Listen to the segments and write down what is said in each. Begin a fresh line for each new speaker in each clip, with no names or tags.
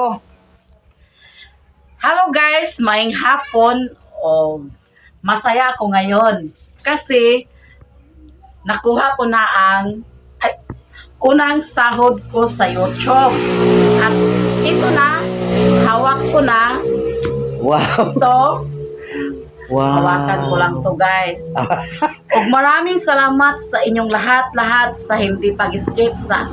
Oh,
Hello guys, maayong hapon o masaya ako ngayon kasi nakuha ko na ang ay, unang sahod ko sa YouTube. At ito na, hawak ko na ito. Hawakan ko lang to, guys. Ug maraming salamat sa inyong lahat-lahat sa hindi pag-skip sa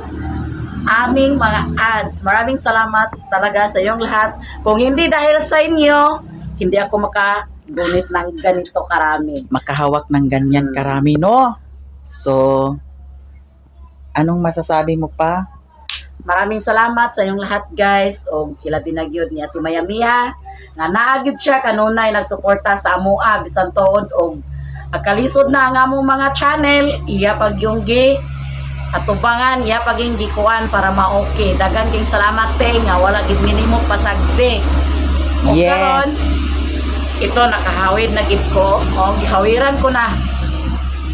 aming mga ads. Maraming salamat talaga sa inyong lahat. Kung hindi dahil sa inyo, hindi ako makagunit ng ganito karami.
Makahawak ng ganyan karami, no? So, anong masasabi mo pa?
Maraming salamat sa inyong lahat, guys. O ilabi na gyud ni Ate Maya Mia nga naagid siya kanunay nagsuporta sa amoa bisan tuod og agkalisod na ang among mga channel, iya pag yung gi atubangan, iya pag yung gikuan para ma-okay. Dagan king salamat, te, nga wala gid minimo pasagdi. O karon, ito nakahawid na gid ko o gihawiran ko na,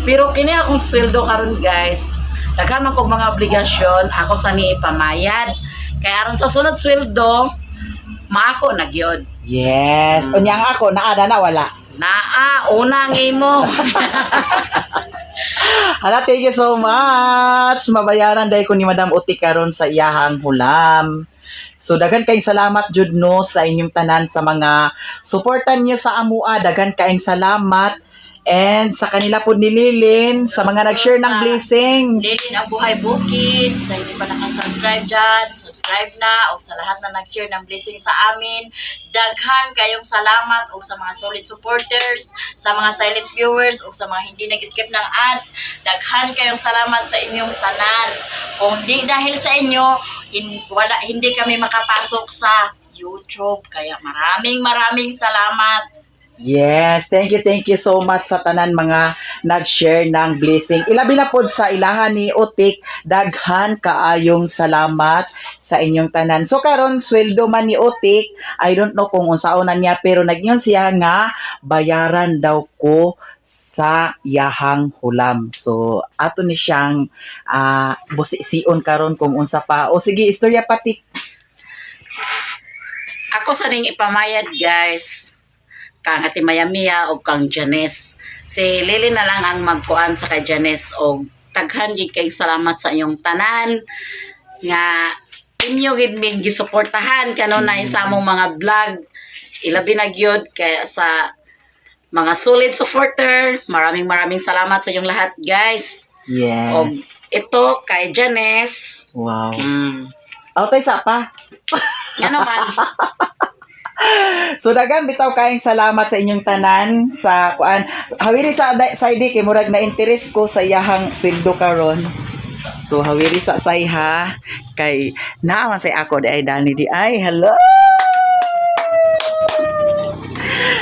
pero kini akong sweldo karon, guys, daghan man kog mga obligasyon ako sa ni ipamayad kay aron sa sunod sweldo maako na gyud.
Yes. Unya ang ako, naada na wala.
Naa una ang imo.
Hala, thank you so much. Mabayaran dahil ko ni Madam Uti karon sa iyahang hulam. So daghan kayong salamat jud, no, sa inyong tanan sa mga suportan niyo sa amua. Daghan kayong salamat. And sa kanila po ni Lilin, sa mga nag-share ng blessing.
Lilin ang Buhay Bukid, sa hindi pa nakasubscribe dyan, subscribe na, o sa lahat na nag-share ng blessing sa amin. Daghan kayong salamat o sa mga solid supporters, sa mga silent viewers, o sa mga hindi nag-skip ng ads. Daghan kayong salamat sa inyong tanan. Kung di dahil sa inyo, wala, hindi kami makapasok sa YouTube. Kaya maraming maraming salamat.
Yes, thank you so much sa tanan mga nag-share ng blessing. Ilabi na pod sa ilahan ni Otik, daghan kaayong salamat sa inyong tanan. So karon sweldo man ni Otik, I don't know kung unsaon na niya, pero nagyon siya nga bayaran daw ko sa yahang hulam. So ato ni siyang busi-sion karon kung unsa pa. O sige, istorya patik.
Ako sa ning ipamayad, guys, kang Ate Maya Mia o kang Janice. Si Lily na lang ang magkuan sa kay Janice og taghan gid kay salamat sa inyong tanan nga inyo gid mig gisuportahan kanunay sa among mga vlog. Ilabi na gyud kaya sa mga solid supporter. Maraming maraming salamat sa inyong lahat, guys. Og ito kay Janice.
Wow. Awtay sa pa.
Nga naman.
So dagan bitaw kayong salamat sa inyong tanan sa kuan. Hawiri sa saidi kay murag na interest ko sa iyahang sweldo karon. So hawiri sa say ha kay naa man say ako di ay dani di ay hello.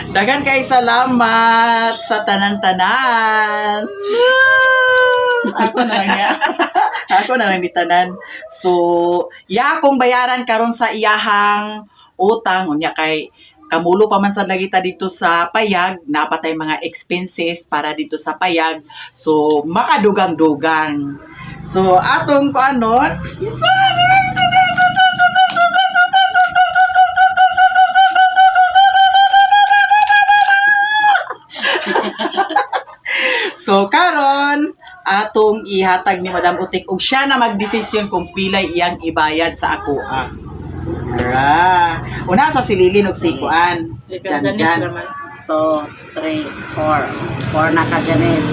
Dagan kay salamat sa tanan-tanan. Ako na lang ya. Ako na lang di tanan. So, ya akong bayaran karon sa iyahang utang, unya kay kamulo pa man sad lagi ta dito sa payag, napatay mga expenses para dito sa payag. So, makadugang-dugang. So, atong kuanon, isa. So karon atong ihatag ni Madam Utik ug siya na magdesisyon kung pilay iyang ibayad sa ako. Ara. Una sa si Lilin ug si Kuan. Jan Jan.
2, 3, 4. 4 na ka, Janice.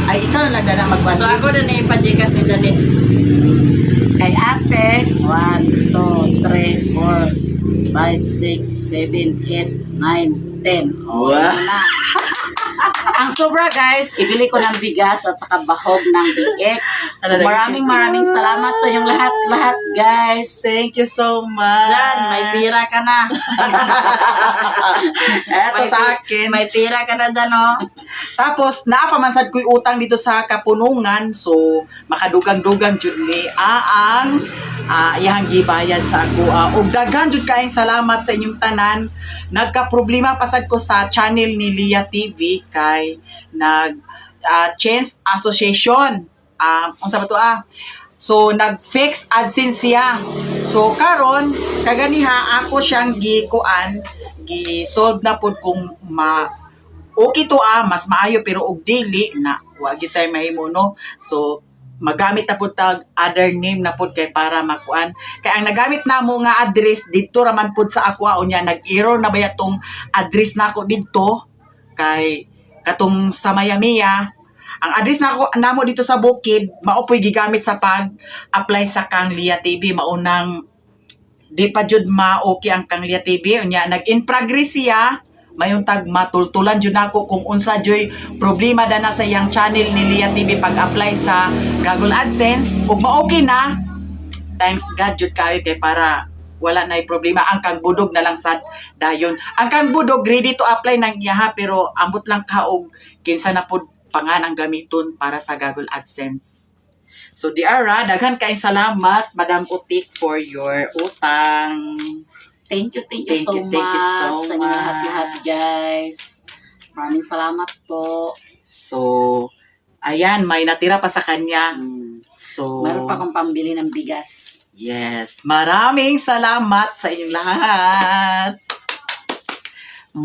Ay, ikaw na lang dana magban.
So ako na ipa-Gcash ni Janice.
Kay ate, 1, 2, 3, 4, 5, 6, 7, 8, 9, 10. Oh,
Wow.
yun na. Ang sobra, guys, ibili ko ng bigas at saka bahog ng biik.
Ano na-
Maraming maraming salamat sa inyong lahat-lahat, guys.
Thank you so much.
Jan, may pira ka na.
Eto sa akin.
May pira ka na dyan, oh.
Tapos naapamansad ko'y utang dito sa kapunungan. So makadugang-dugang jud ni ang iyang gibayad sa ako. Ug daghan jud kaayong salamat sa inyong tanan. Nagka-problema pasad ko sa channel ni Lia TV kay nag change association. Unsa ba to ah? So nag-fix AdSense siya. So karon kaganiha ako siyang gikuan, gi-solve na pud kung ma okay to ah, mas maayo, pero og dili na wa gyud tay mahimo, no. So magamit na pud tag other name na pud kay para makuan. Kay ang nagamit namo nga address didto ra man pud sa ako, unya nag-error na ba tong address nako didto kay katong sa Mayamiya. Ang address nako namo dito sa Bukid mao po'y gigamit sa pag-apply sa kang Lia TV. Maunang di pa jud ma-okay ang kang Lia TV. Unya nag in progress siya, mayong tag matultulan jud nako kung unsa joy problema dana sa iyang channel ni Lia TV pag-apply sa Google AdSense. Ug ma-okay na, thanks God jud kayo kay para wala na problema. Ang kang budog na lang sad dayon. Ang kang budog ready to apply nang iyaha, pero ambot lang ka og kinsa na pud pangan ang gamiton para sa Google AdSense. So di ara, daghan kay salamat, Madam Utik, for your utang.
Thank you, thank you
Thank
so
you, thank you so
much sa inyong lahat-lahat,
much.
Guys. Maraming salamat po.
So ayan, may natira pa sa kanya. So
Meron pa akong pambili ng bigas.
Yes, maraming salamat sa inyong lahat.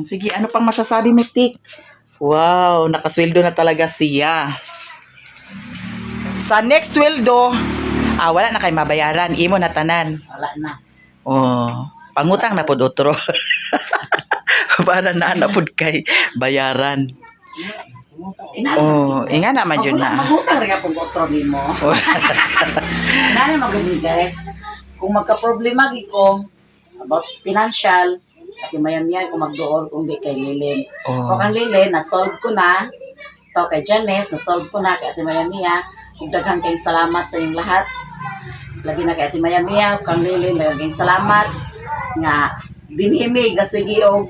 Sige, ano pang masasabi mo, Tik? Wow, nakasweldo na talaga siya. Sa next sweldo, ah, wala na kay mabayaran. Imo na tanan.
Wala na.
Oh, pangutang na pod otro. Para na na pod kay bayaran.
Ina,
Oh, inga naman jud na.
Magutang rin akong otro nimo. Nana magani, guys. Kung magka-problema gid ko about financial, at yung mayamiya kung magduol kung di kay Lilin.
Oh.
O kang Lilin, na-solve ko na. To kay Janice, na-solve ko na kay Ate Mayamiya. Ug daghan kayong salamat sa inyong lahat. Lagi na kay Ate Mayamiya, ug kang Lilin, daghan kayong salamat nga dinhimi gasigi og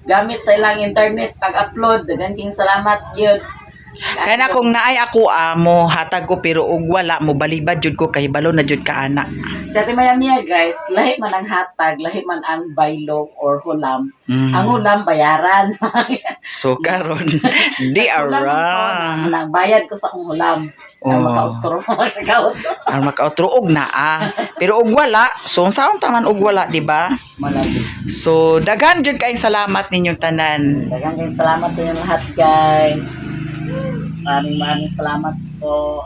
gamit sa ilang internet pag-upload. Daghan kayong salamat gyud.
Kaya na kung naay ako amo hatag ko, pero og wala mo balibad jud ko kay balo na jud ka ana.
Sa Ate Mayamiya, guys, lahi man ang hatag, lahi man ang baylong or hulam. Ang hulam, bayaran.
So karon di
Hulam
ara.
ko, nang bayad ko sa akong hulam. Ang
Oh.
makautro, makautro.
Ang makautro og naa. Pero og wala, so unsaon taman og wala, di ba?
Malagi.
So daghan jud kayong salamat ninyong tanan.
Daghang kayong salamat sa inyong lahat, guys. Maraming maraming salamat po.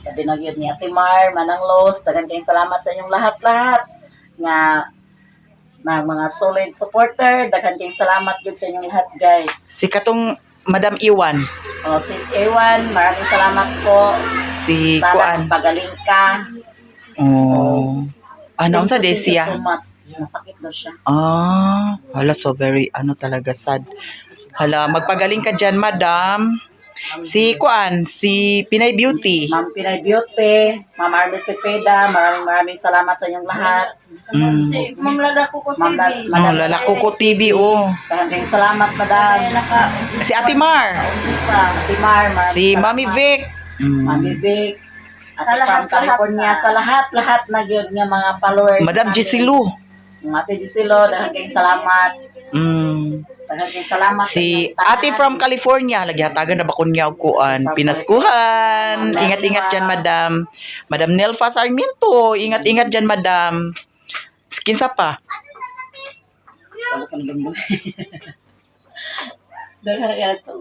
Labi na gyud ni Ate Mar, Manang Los, daghan kayong salamat sa inyong lahat-lahat nga na mga solid supporter. Daghan kayong salamat gyud sa inyong lahat, guys.
Si katong Madam Iwan,
O, Sis Ewan, maraming salamat po.
si
Sana
Kuan.
pagaling ka.
Oh. Ano unsa
Thank you,
de siya?
thank you so much. Nasakit daw siya.
Ah, hala, so very ano talaga, sad. Hala, magpagaling ka dyan, madam. Si Kuan, si Pinay Beauty.
Ma'am Pinay Beauty, Ma'am Army Cepeda, maraming maraming salamat sa inyong lahat.
Si Ma'am Lada Kuko
Ma'am
TV.
Oh, Lala Coco TV, oh.
Maraming salamat, madam.
Naka,
Si Ate Mar,
Sa Ate Mar, maraming
si
salamat.
Mami Vic.
Mami Vic. At
Sa
from
lahat-lahat
California,
na.
sa lahat-lahat na yun nga mga followers.
Madam
namin.
Jessilu.
Ate Gisilo, daghan kayong salamat. Daghan kayong salamat sa
Si
inyong tanan.
Ate from California, lagi hatagan na ba kunya og kuan? Pinaskuhan. Ingat-ingat dyan, madam. Madam Nelfa Sarmiento, ingat-ingat dyan, madam. Kinsa pa?
Wala ka na dumdum. Daghan kayo to.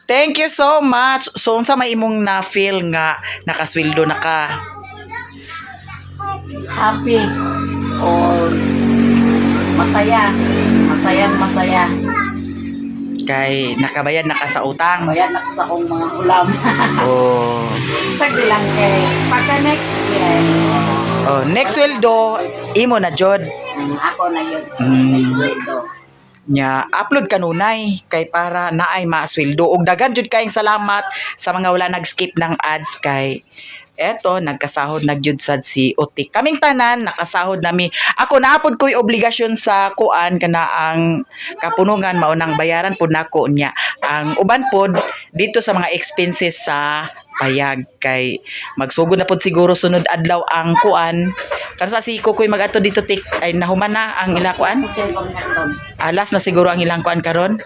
Thank you so much. So unsa may imong na feel nga nakasweldo na ka?
Happy or masaya. Masayang masaya.
Kay nakabayad na ka sa utang.
Bayad na ko sa akong mga ulam.
Oh.
Sagdi lang kay pagka next year.
Oh, next sweldo imo na jud.
Ako na yun. Next sweldo.
Nya upload kanunay kay para naay maasweldo. Ug daghan jud kayong salamat sa mga wala nag-skip ng ads kay eto nagkasahod na jud sad si Otik. Kaming tanan nakasahod nami. Ako naapod ko'y obligasyon sa kuan kana ang kapunungan mao nang bayaran pud nako niya. Ang uban pod dito sa mga expenses sa payag kay magsugod na pod siguro sunod adlaw ang kuan. Karon sa si Kukoy mag-ato dito tik ay nahuman na ang ila kuan.
Social ko nga ron.
Alas na siguro ang ilang kuan karon.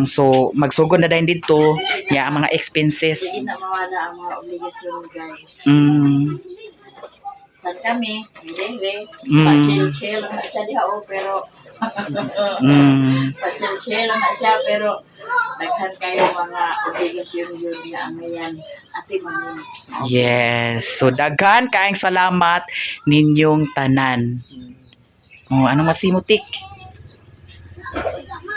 So magsugod na dayon dito ya ang mga expenses.
Hindi na mawala ang mga obligasyon, guys. San kami, hindi, Pa-chill-chill lang na siya diha, oh, pero pa-chill-chill lang na siya, pero daghan kayo mga obligasyon yun nga ang ngayan. Ate, mamun.
Yes. So daghan kaayong salamat ninyong tanan. Oh, anong masimutik?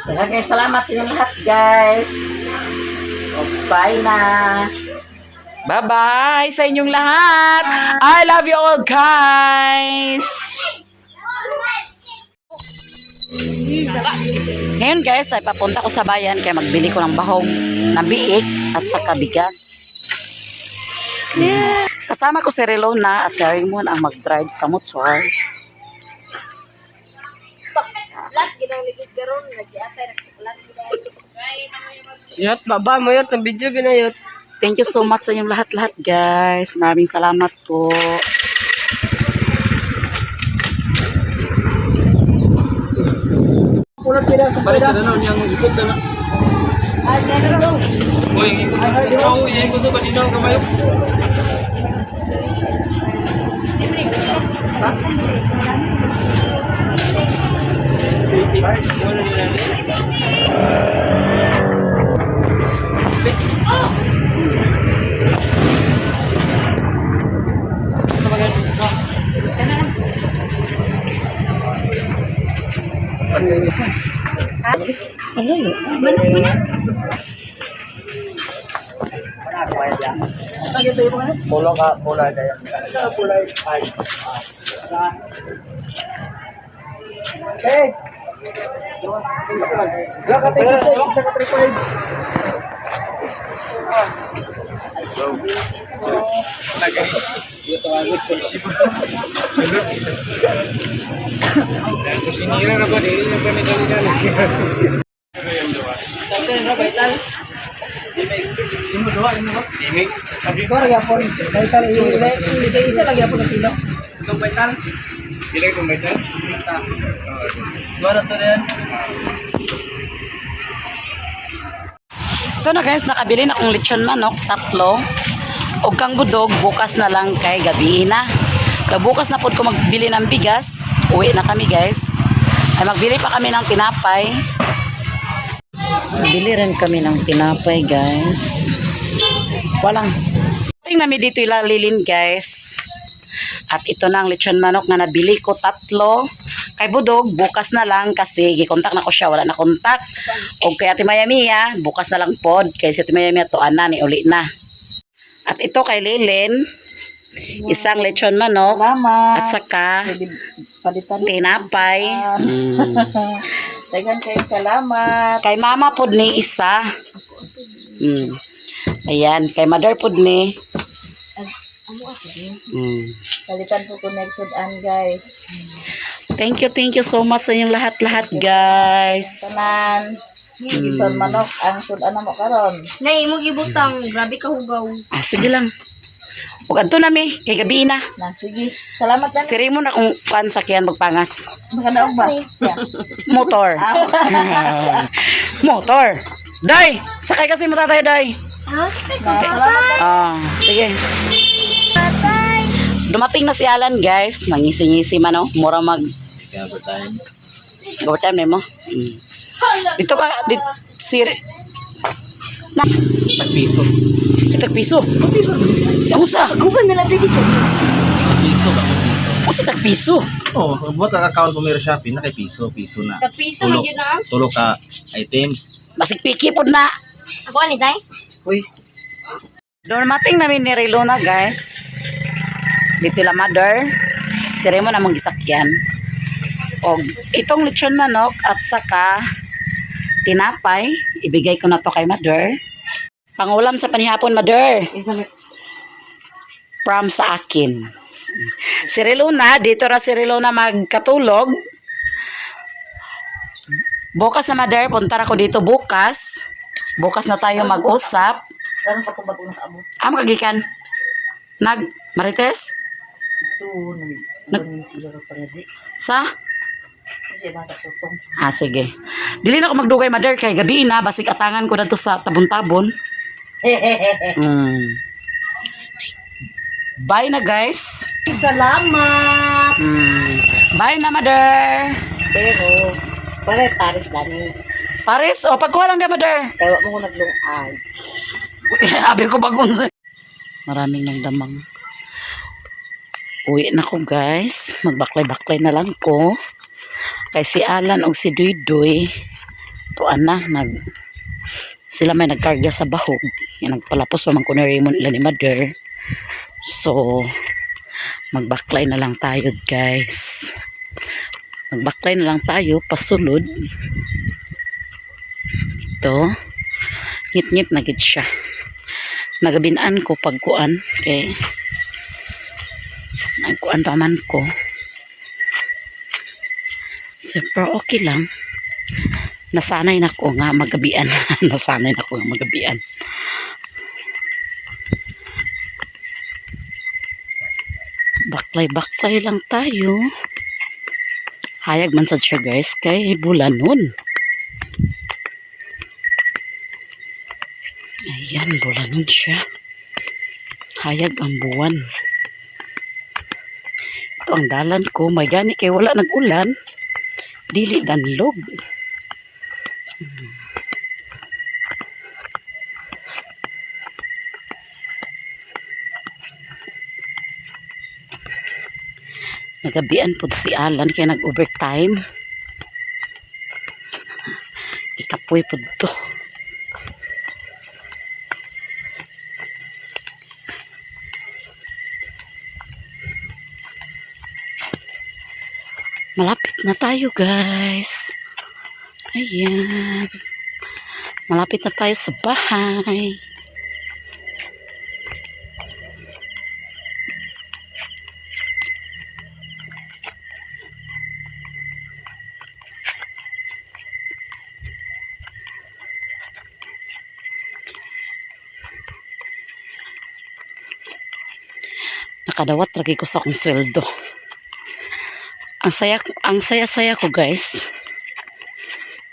Daghang kayong salamat sa inyong lahat, guys. O, bye na.
Bye-bye sa inyong lahat. I love you all, guys.
Ngayon guys, ay papunta ko sa bayan kaya magbili ko ng bahog na biik at saka bigas. Kasama ko si Relona at si Raymond ang mag-drive sa motor.
Yot, baba mo yot, ang video binayot.
Thank you so much sa inyong lahat-lahat, guys. Maraming salamat po. Ito na guys, nakabili na akong lechon manok, tatlo. Og kang budog, bukas na lang kay gabi na. Kaya bukas na pod ko magbili ng bigas. Uwi na kami, guys. Ay magbili pa kami ng tinapay. Bili rin kami ng tinapay, guys. Walang. Tingnan namin dito ilalilin, guys. At ito na ang lechon manok nga nabili ko, tatlo. Kay Budog, bukas na lang kasi gikontak na ko siya, wala na kontak. O kay Ate Maya Mia, bukas na lang pod. Kay si Ate Maya Mia, tuan na, ni uli na. At ito kay Lilin, isang lechon manok.
Salamat.
At saka
Palitan.
tinapay.
Daghan kayong salamat.
Kay Mama pod ni isa. Ayan, kay Mother pod ni.
Palitan po ko next sudan, guys.
Thank you so much sa inyong lahat-lahat, guys.
Tanan. Gison manok ang sudan na mo karon.
Nay, imong ibutang, grabe ka hugaw.
Ah, sige lang. Ug adto na mi, kay gabi na.
Na sige. Salamat na.
Si Raymond akong pan sakyan magpangas.
Makanaog ba? Siya.
Motor. Motor. Day, sakay kasi mo tatay, Day.
Ha?
Na, salamat.
Ah, sige. Dumating na si Alan, guys. Nangisi-ngisi man, oh. Mura mag overtime. Overtime na mo. Dito ka, dit, si... Na,
Tagpiso.
Si tagpiso. Ang usa.
Kuha na lang dito.
Piso ba? Piso.
Usa tagpiso.
Oo, oh, buhat ang account mo meron Shopee na kay piso, piso na.
Tagpiso man yun na.
Tulo ka items.
Basig piki pod na.
Ako ani tay?
Uy,
Dumating namin ni Relona, guys. Dito la mother. Si Remo namang gisakyan. Og itong lechon manok at saka tinapay, ibigay ko na to kay mother. Pangulam sa panihapon, mother. From sa akin. Si Relona, dito ra si Relona magkatulog. Bukas na, mother, punta ra ko dito bukas. Bukas na tayo mag-usap.
Karon pa kung bago nakaabot.
Ah, makagikan. Nag, Marites?
Ito, nag sila ka pangadi.
Sa?
Kasi
Ah, sige. Dili na ako magdugay, mother, kay gabi na, basig atangan ko na to sa tabon-tabon. Bye na, guys.
Salamat!
Bye na, mother.
Pero, pare Paris lani.
Paris, o, pagkuha lang na, mother.
Kaya wa mo ko naglungag.
Sabi ko bagong. Maraming nang damang. Uwi na ko, guys. Magbaklay-baklay na lang ko. Kay si Alan o si Duy Duy, tuan na, sila may nagkarga sa bahog. Yan, nagpalapos pa man ko ni Raymond ila ni Mother. So, magbaklay na lang tayo, guys. Magbaklay na lang tayo, pasulod. Ito. Ngit-ngit na gid siya. Nagabinaan ko pagkuan kay nagkuan pa man ko. So, pero okay lang. Nasanay na ko nga magabian. Nasanay na ko nga magabian. Baklay-baklay lang tayo. Hayag man sad siya, guys, kay bulanon. Ayan, bulanon siya. Hayag ang buwan. Ito ang dalan ko. May gani kay wala nag-ulan. Dili danlog. Nagabian po si Alan kaya nag-overtime. Ikapoy po to. Malapit na tayo, guys. Ayan. Malapit na tayo sa bahay. Nakadawat lagi ko sa akong sweldo. Ang saya-saya ko, guys.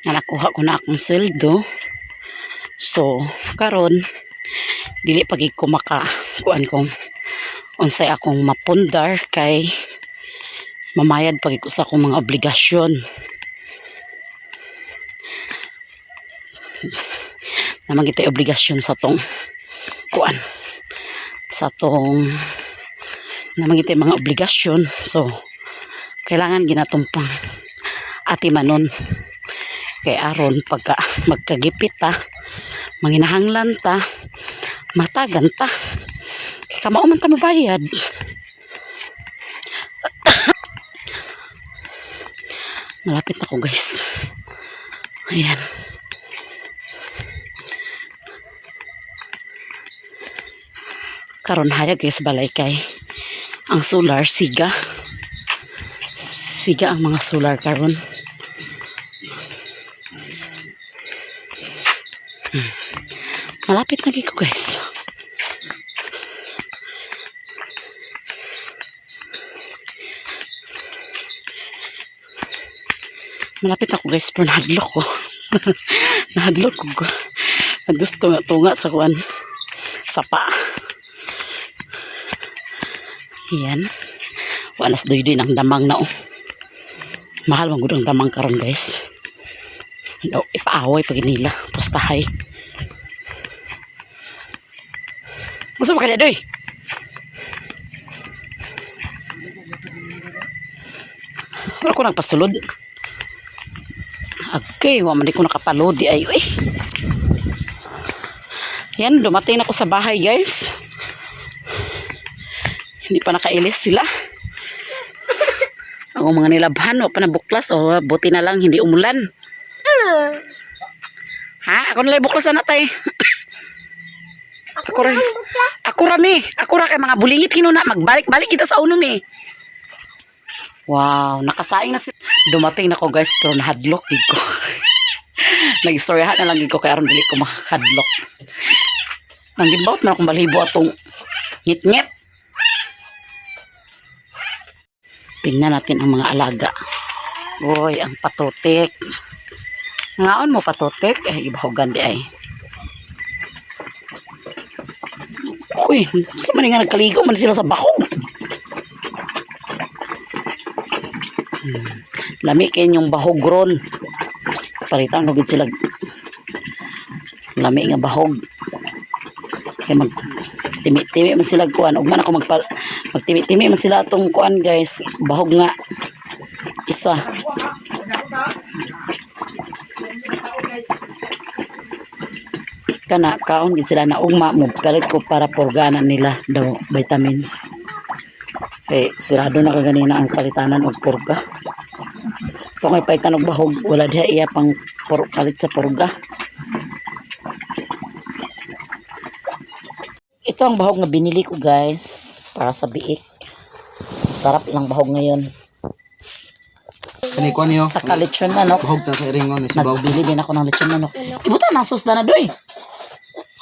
Nga nakuha ko na akong sweldo. So, karon dili pagi ko maka kuan kong unsay akong mapundar kay mamayad pagi ko sa akong mga obligasyon. Naman kita obligasyon sa tong kuan sa tong naman kita mga obligasyon. So, kailangan ginatumpang ati manon kay aron pagka magkagipit ta, manginahanglan ta, matagan ta, kay kamao man ta mabayad. Malapit na ko, guys. Ayan, karon hayag, guys, balay kay ang solar siga siga ang mga solar karon. Malapit na gid ko, guys. Malapit ako, guys, pero nahadlok ko. Nahadlok ko. Nagusto nga tunga sa kuan. Sapa. Yan. Walas doy din ang damang na oh. Mahal man gud ang damang karon, guys. Daw ipaaway pag nila pustahay. Musa ba kaya doy? Wala ko nagpasulod. Okay, wa man di ko nakapalod di ay. Uy. Yan, dumating na ako sa bahay, guys. Hindi pa nakailis sila. Ang mga nilabhan, wa pa nabuklas. O, buti na lang, hindi umulan. Ha? Ako nala'y buklasan na tay. Ako ra. Ako ra mi. Ako ra kay mga bulingit hinuna. Magbalik-balik kita sa unom eh. Wow, nakasaing na sila. Dumating na ko, guys, pero nahadlok gid ko. Nag-istoryahan na lang gid ko kay aron dili ko makahadlok. Nanggibaut na akong balibo atong ngit-ngit. Tingnan natin ang mga alaga. Uy, ang patutik. Ngaon mo patutik? Ay, ibahogan di ay. Uy, sa man nga nagkaligo man sila sa bakog. Lami kay inyong bahog ron. Palitan ko gid sila. Lami nga bahog. Kay mag timi-timi man sila kuan. Ug man ako magpa magtimi-timi man sila atong kuan, guys. Bahog nga isa. Kana kaon gid sila na ugma mo kalit ko para purgana nila daw vitamins. Kay sirado na kaganina ang palitanan og purga. Kung ay palitan og bahog, wala diha iya pang palit sa purga. Ito ang bahog nga binili ko, guys, para sa biik. Masarap ilang bahog ngayon.
Kani ko niyo.
Saka lechon manok.
Bahog ta sa iringon ni si Bahog.
Nagbili din ako ng lechon manok. Ibuta na sus na doy.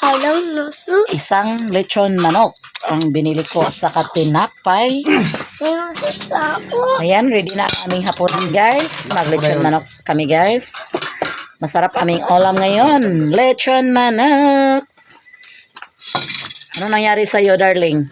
Halang nasu.
Isang lechon manok ang binili ko at saka tinapay.
Sino sa ako?
Ayan, ready na ang aming hapunan, guys. Mag-lechon manok kami, guys. Masarap aming ulam ngayon. Lechon manok. Ano nangyari sa iyo, darling?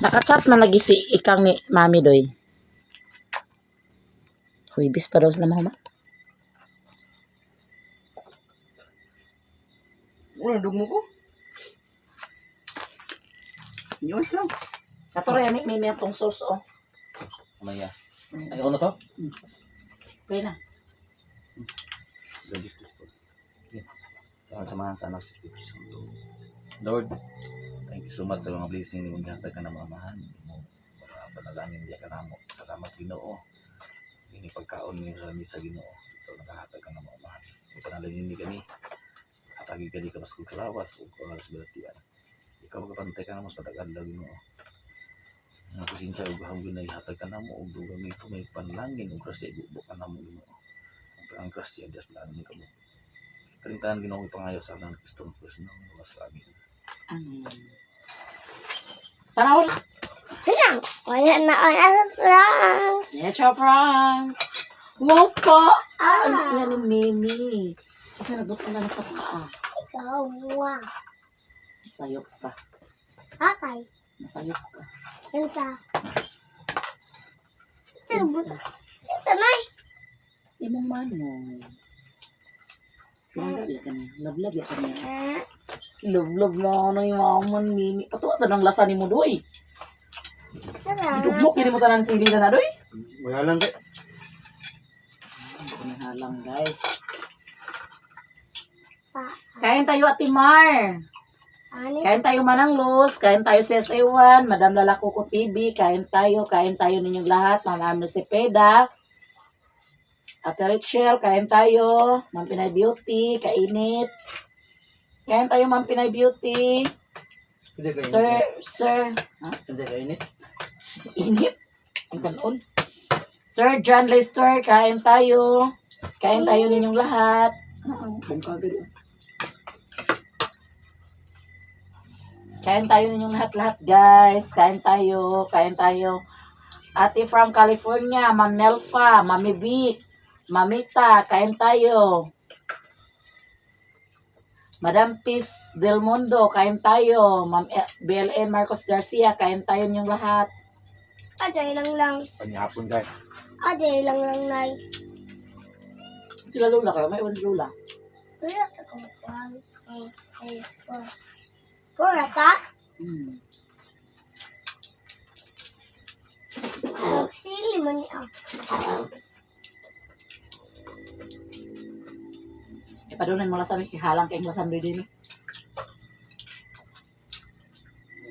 Nakachat man lagi si ikang ni Mami Doy. Huybis pa daw sila mahuma.
Wala, dugmo ko. Yun lang.
Katore, may atong sauce, oh.
Maya. Ay ano to?
Pwede na.
Logistics po. Okay. Sa samahan sa anak sa Espiritu Santo. Lord, thank you so much sa mga blessing ni mong gihatag ka na mga amahan. Mo para panalangin diya ka namo. Salamat Ginoo. Ini pagkaon ni sa misa Ginoo. Ito nakahatag ka na mga amahan. Panalangin ni kami. Hatagi ka di ka mas kalawas ug oras balatian. Ikaw magapantay ka na mas patagad daw Ginoo. Ang pasensya ug hanggang na ihatag ka namo ug dugang ito may panalangin ug grasya ibubo ka namo Ginoo. Ang grasya Dios laan ni kamo. Karintahan Ginoo ipangayo sa ngalan ni Kristo ang Diyos ng mga sa amin.
Amen. Panahon.
Lang. Wala na wala lang.
Lecho Frank. Wow po. Ah, ano yan ni Mimi? Kasi nabot na na sa paa.
Ikaw, wa.
Nasayop ka.
Tatay.
Nasayop ka.
Kinsa. Kinsa. Kinsa nay.
Imong manong. Love ya kaniya. Love love ya kaniya.
Ah,
Love love na ano yung mama ni Mimi. Patuwa sa nang lasa ni mo doy.
Tara.
Idugmok kini mo tanan sili na na doy.
Wala lang kay.
Halang, guys.
Pa.
Kain tayo, Ate Mar.
Ani.
Kain tayo Manang Luz, kain tayo CSA1, Madam Lala Coco TV, kain tayo ninyong lahat, Ma'am Amel Cepeda, Ate Rachel, kain tayo, Ma'am Pinay Beauty, kainit. Kain tayo, Ma'am Pinay Beauty.
Hindi kay.
Sir, sir, ha?
Hindi kay init.
Init. Ang kanon. Sir John Lester, kain tayo. Kain tayo ninyong lahat. Bungka agad, oh. Kain tayo ninyong lahat-lahat, guys. Kain tayo, kain tayo. Ate from California, Ma'am Nelfa, Mami Vic, Mamita, kain tayo. Madam Peace Del Mundo, kain tayo. Ma'am BLN Marcos Garcia, kain tayo ninyong lahat.
Aday lang lang.
Panihapon guys.
Aday lang lang nay.
Sila lula kayo, may iwan lula.
Wala ka kung 1, 2, 3, 4. Pura ta? Magsili man niya.
E padunan mo lasan, halang kayong lasan doy din. Eh.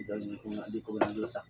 Dahil ko nga di ko ganaglasa.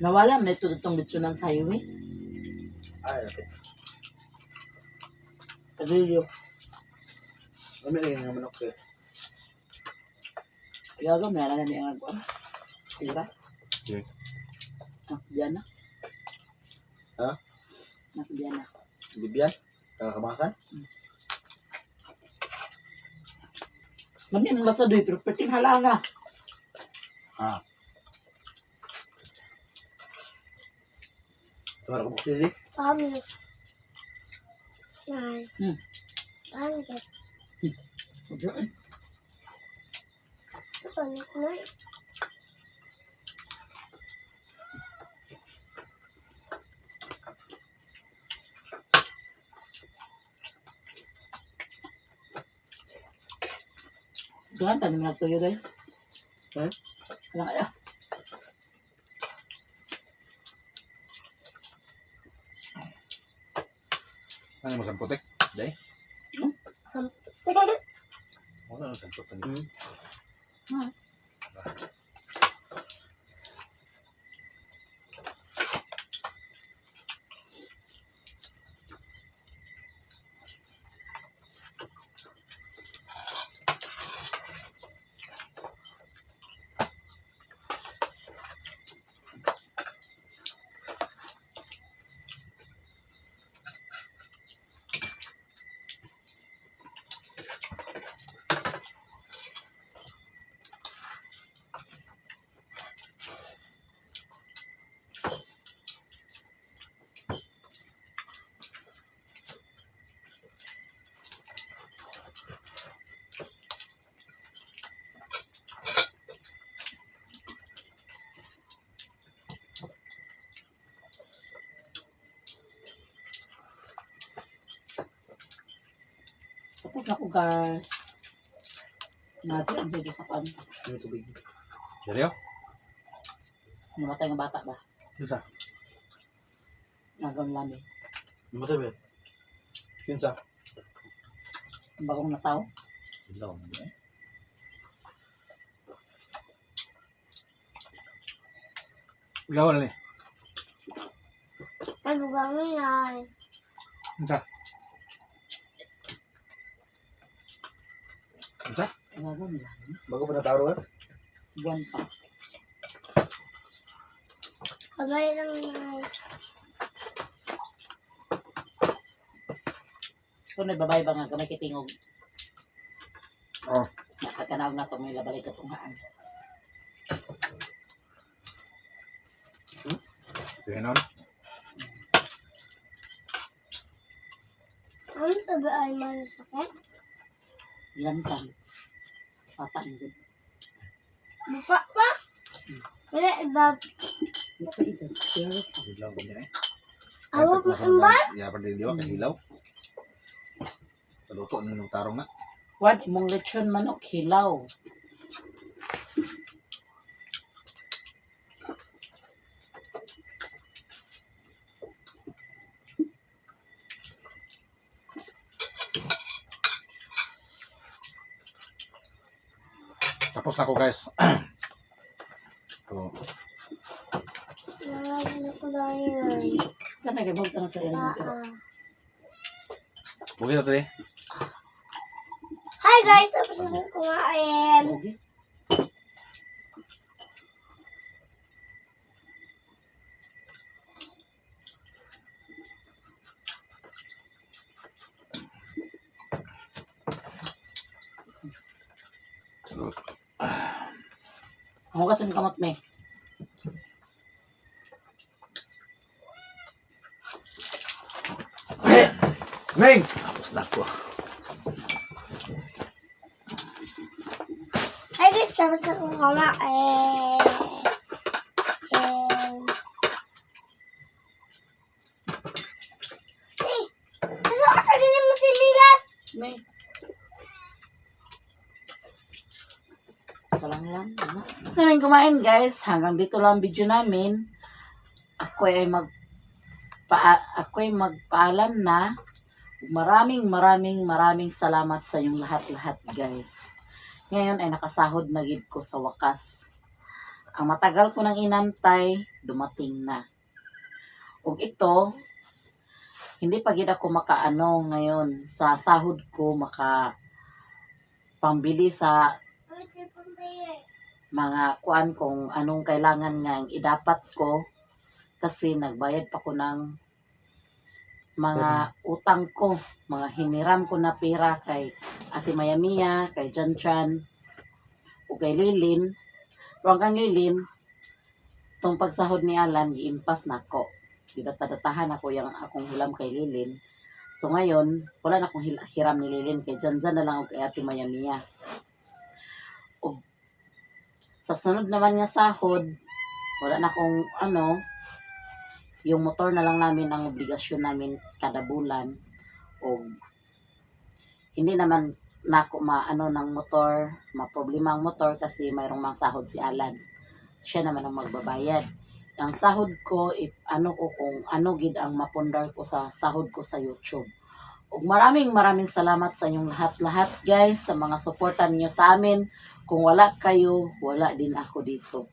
Nawala man ito itong litsunan sa highway.
Ay, lapit.
Tagilyo.
Lami lagi nga manok sir.
Gago, meron na niya ang Sira.
Okay.
Nakbiyan na.
Ha?
Nakbiyan na.
Libyan? Kakamakan?
Lami ang lasa doy, pero perting halanga.
Ha. Tawar ko buksi.
Pamit. Nine. Pamit. Pamit na.
Doon, tayo naman nagtuyo doy.
Hmm?
Wala kaya.
Ano mo samputik? Day? Wala na samputik.
Tapos na ko guys. Natin ang video sa pan.
Ano tubig? Seryo?
Namatay ng bata ba?
Kinsa?
Nagawang lami.
Namatay ba? Kinsa?
Ang bagong nataw.
Ilaw mo eh. Ilaw na ni.
Ano ba ngayon?
Kinsa? Kinsa?
Nagawang lami.
Bago pa nataro ka?
Buwan pa.
Kamay lang nai.
Kung may babae ba nga gamay kitingog.
Oo.
Nakatanaw na itong may labalay katunghaan.
Ganon.
Ano sabi ay masakit?
Lantan. Bata ang good.
Buka pa? Wala iba.
Nakaedad. Serious.
Ilaw ko niya eh.
Awa mo iba?
Ya, pa din diwa kay hilaw. Paluto ng tarong na.
What? Imong lechon manok hilaw.
Tapos na ko guys. So,
Wala ko lang yun.
Saan nagibog ka na sa ilang
Ah, ah.
okay na to eh.
Hi guys! Tapos na akong kumain.
Okay. Ang hugas ang kamot, me.
Ming! Tapos na ako.
Hi guys! Tapos na akong kumain. And... Eh! Gusto ka tanggalin mo si Lilas!
May. Walang lang. Ano? Tapos namin kumain guys. Hanggang dito lang ang video namin. Ako ay magpaalam na. Maraming maraming maraming salamat sa inyong lahat-lahat guys. Ngayon ay nakasahod na gid ko sa wakas. Ang matagal ko nang inantay, dumating na. Ug ito, hindi pa gid ako makaano ngayon sa sahod ko maka pambili sa mga kuan kung anong kailangan nga ang idapat ko kasi nagbayad pa ko ng mga utang ko, mga hiniram ko na pera kay Ate Mayamia, kay John Chan, o kay Lilin. Pero ang kang Lilin, tong pagsahod ni Alan, giimpas na ako. Gidatadatahan ako yung akong hilam kay Lilin. So ngayon, wala na akong hiram ni Lilin kay Jan Jan na lang o kay Ate Mayamia. O sa sunod naman nga sahod, wala na akong ano, yung motor na lang namin ang obligasyon namin kada bulan. O hindi naman nako maano ng motor, maproblema ang motor kasi mayroong mga sahod si Alan. Siya naman ang magbabayad. Ang sahod ko, if ano ko kung ano gid ang mapundar ko sa sahod ko sa YouTube. Ug maraming maraming salamat sa inyong lahat-lahat, guys, sa mga suporta niyo sa amin. Kung wala kayo, wala din ako dito.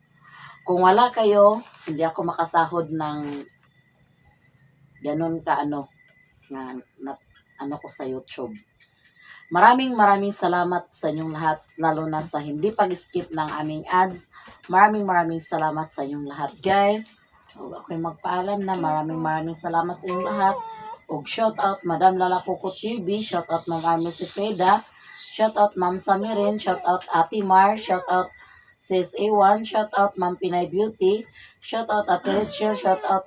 Kung wala kayo, hindi ako makasahod ng ganun ka ano nga na, ano ko sa YouTube. Maraming maraming salamat sa inyong lahat, lalo na sa hindi pag-skip ng aming ads. Maraming maraming salamat sa inyong lahat, guys. Ug ako'y magpaalam na. Maraming maraming salamat sa inyong lahat. Og shout out Madam Lala Coco TV, shout out Ma'am Army Cepeda, shout out Ma'am Samirin, shout out Ate Mar, shout out Sis A1, shout out Ma'am Pinay Beauty, shout out Ate Rachel, shout out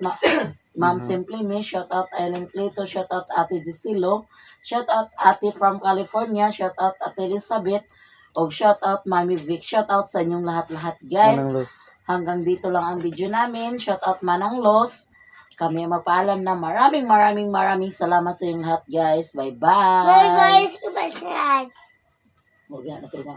Ma'am Simply Me, shout out Ellen Cleto, shout out Ate Gisilo, shout out Ate from California, shout out Ate Elizabeth, og shout out Mami Vic, shout out sa inyong lahat-lahat, guys.
Manang Los.
Hanggang dito lang ang video namin. Shout out Manang Los. Kami ay magpaalam na. Maraming maraming maraming salamat sa inyong lahat, guys. Bye-bye.
Bye bye. Bye bye.
Huwag yan, ito na.